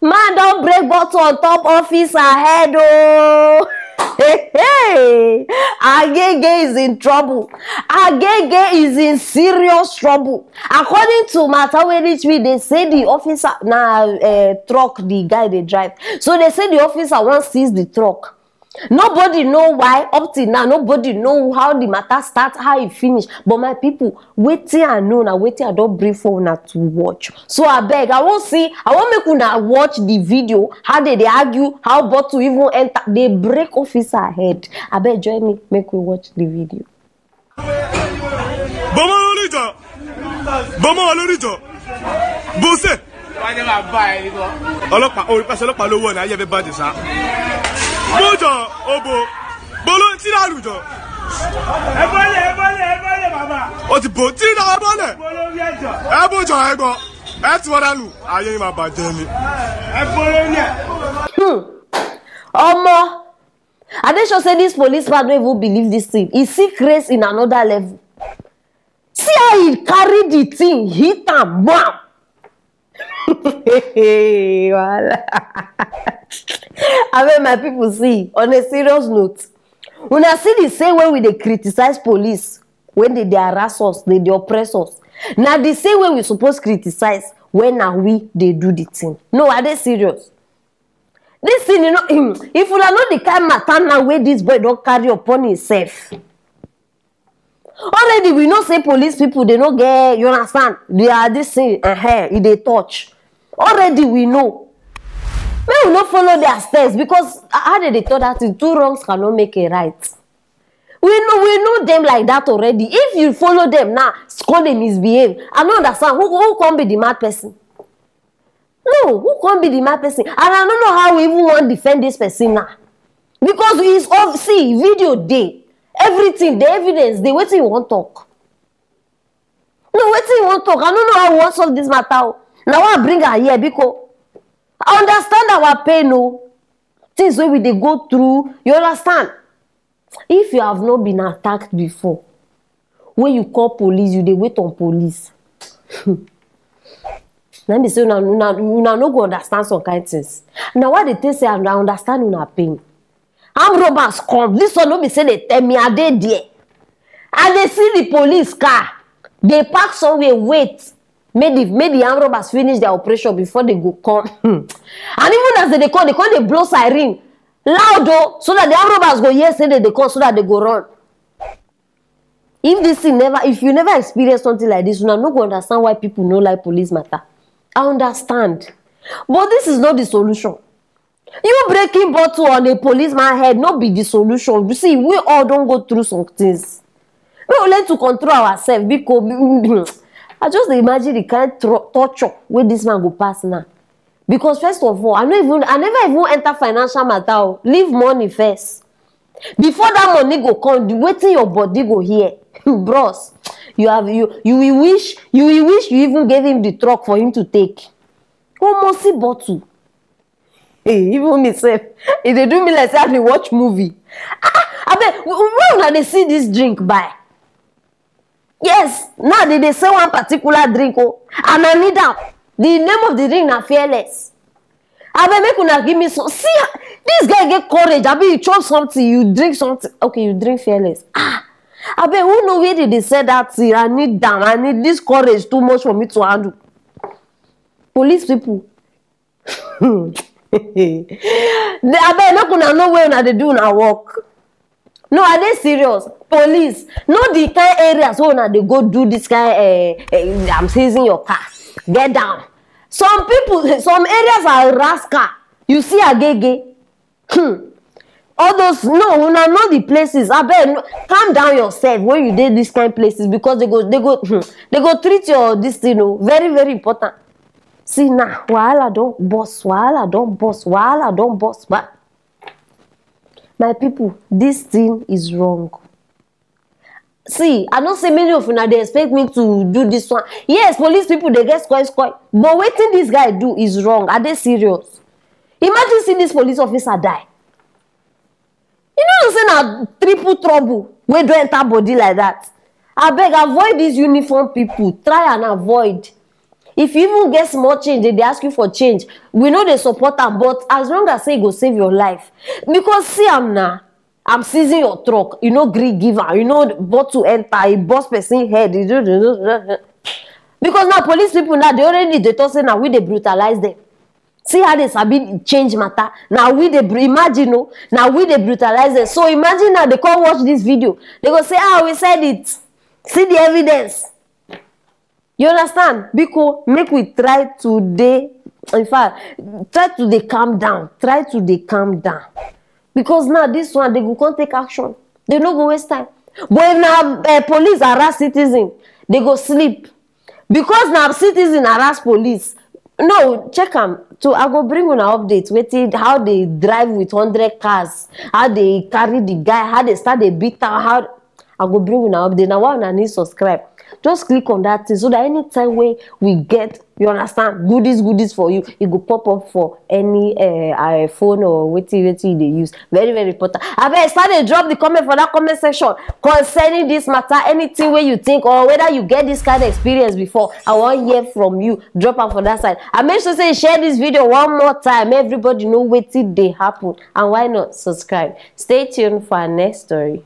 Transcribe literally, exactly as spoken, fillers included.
Man don break bottle on top officer head oh. Hey, hey. Agege is in trouble. Agege is in serious trouble. According to matter wey reach me, they say the officer na uh, truck the guy dey drive. So they say the officer wan seize the truck. Nobody know why, up till now nobody know how the matter start, how e finish. But my people, wetin I know na wetin I don bring for una to watch. So abeg, I wan see, I wan make una watch the video, how they dey argue, how bottle even enter, dey break officer head. Abeg, join me, make we watch the video. Bọ́mọ lórí jọ. Bọ́mọ lórí jọ. Bó ṣe. Wọ́n ní máa bá ẹ níbọ̀. Ọlọ́pàá, orí pàṣẹ ọlọ́pàá ló wọ̀ ní ayé fẹ́ bàjẹ́ sá. Bójọ, obo. Bolo tí náà lù jọ. Ẹ bọ́lẹ̀, ẹ bọ́lẹ̀, ẹ bọ́lẹ̀, bàbá. Ó ti bò tí náà bọ́lẹ̀. Bọ́lẹ̀ orí ẹ̀jọ̀. Ẹ bójọ ẹ gbọ́. Ẹ ti wọ́n dànù. Ayé yín máa bàjẹ́ ni. Ẹ bọ́lẹ̀ orí ẹ̀. Omo, I dey sure say this policeman no even believe this thing. He see craze in another level. See how he carry the thing, hit am, bam. Wahala. Abeg, my people, see, on a serious note, una see the same way we dey criticize police when they dey harass us, they dey oppress us. Na the same way we suppose criticize when na we dey do the thing. No, I dey serious. This thing, you know, if una know the kind matter now wey this boy don carry upon himself. Already we know say police people, they no get, you understand? They are this thing, uh, e dey touch. Already we know. Make we no follow their steps, because how they dey talk that thing, two wrongs cannot make a right. We know, we know them like that already. If you follow them now, come dey misbehave. I no understand who, who come be the mad person. No, who come be the mad person? And I no know how we even wan defend this person now. Because it's of, see, video dey, everything, the evidence dey, wetin you wan talk? No, wetin you wan talk? I no know how we wan solve this matter o. Na why I bring am here, biko. I understand our pain o. Things wey we dey go through, you understand? If you have not been attacked before, when you call police, you dey wait on police. Na be say una, una, una no go understand some kind things. Na why they take say I understand una pain. Armed robbers come. This one no be say they tell me, I dey there. I dey see the police car. They park somewhere, wait. Make the, make the armed robbers finish their operation before they go come. And even as they dey come, they come dey blow siren loud o, so that the armed robbers go hear say they dey come, so that they go run. If this thing never, if you never experience something like this, una no go understand why people no like police matter. I understand, but this is not the solution. You breaking bottle on a policeman head no be the solution. You see, we all don go through some things. We go learn to control ourselves, because I just dey imagine the kind tro- torture wey this man go pass now. Because first of all, I no even, I never even enter financial matter o. Leave money first. Before that money go come, the wetin your body go hear, bros, you have, you, you will wish, you will wish you even gave him the truck for him to take. Almost see bottle. Hey, even me sef, e dey do me like say I dey watch movie. Ah, abeg, where una dey see this drink buy? Yes, now they dey sell one particular drink o, and I need am. The name of the drink na Fearless. Abeg, make una give me some. See, this guy get courage. Abi you chop something, you drink something. Okay, you drink Fearless. Ah, abeg, who know where they dey sell that thing? I need am. I need this courage too much for me to handle. Police people. Abeg, make una know where una dey do una work. No, I dey serious. Police, know the kind areas wey una dey go do this kind, eh, eh, I'm seizing your car. Get down. Some people, some areas are rascal. You see agege. Hmm. All those, no, una know the places. Abeg, no, calm down yourself when you dey this kind places, because they go, they go, hmm, they go treat your this thing o, very, very important. See now, wahala don burst, wahala don burst, wahala don burst. But my people, this thing is wrong. See, I know say many of una dey expect me to do this one. Yes, police people dey get square square, but wetin this guy do is wrong. I dey serious. Imagine see this police officer die. You know say na triple trouble wey don enter body like that. Abeg, avoid these uniform people. Try and avoid. If you even get small change, they dey ask you for change. We know they support am, but as long as say e go save your life, because see am now. I'm seizing your truck. You know, gree give am. You know, bottle enter. E burst person head. Because now police people now they already dey talk say now we dey brutalize them. See how they sabi change matter. Now we dey br- imagine, no. Now we dey brutalize them. So imagine now they come watch this video. They go say, "Ah, we said it. See the evidence." You understand? Biko, make we try to dey, in fact, try to dey calm down. Try to dey calm down. Because now this one, they go come take action. They no go waste time. But if na uh, police harass citizen, they go sleep. Because na citizen harass police. No, check am. So I go bring una update. Wetin, how they drive with hundred cars, how they carry the guy, how they start the beat am, how I go bring una update. Now why una need subscribe? Just click on that thing so that anytime when we get, you understand, goodies, goodies for you, it go pop up for any uh, uh, phone or wetin wetin you dey use. Very, very important. Abeg, start dey drop the comment for that comment section concerning this matter. Anything where you think or whether you get this kind of experience before, I want hear from you. Drop am for that side. And make sure say you share this video one more time. Everybody know wetin dey happen. And why not subscribe? Stay tuned for our next story.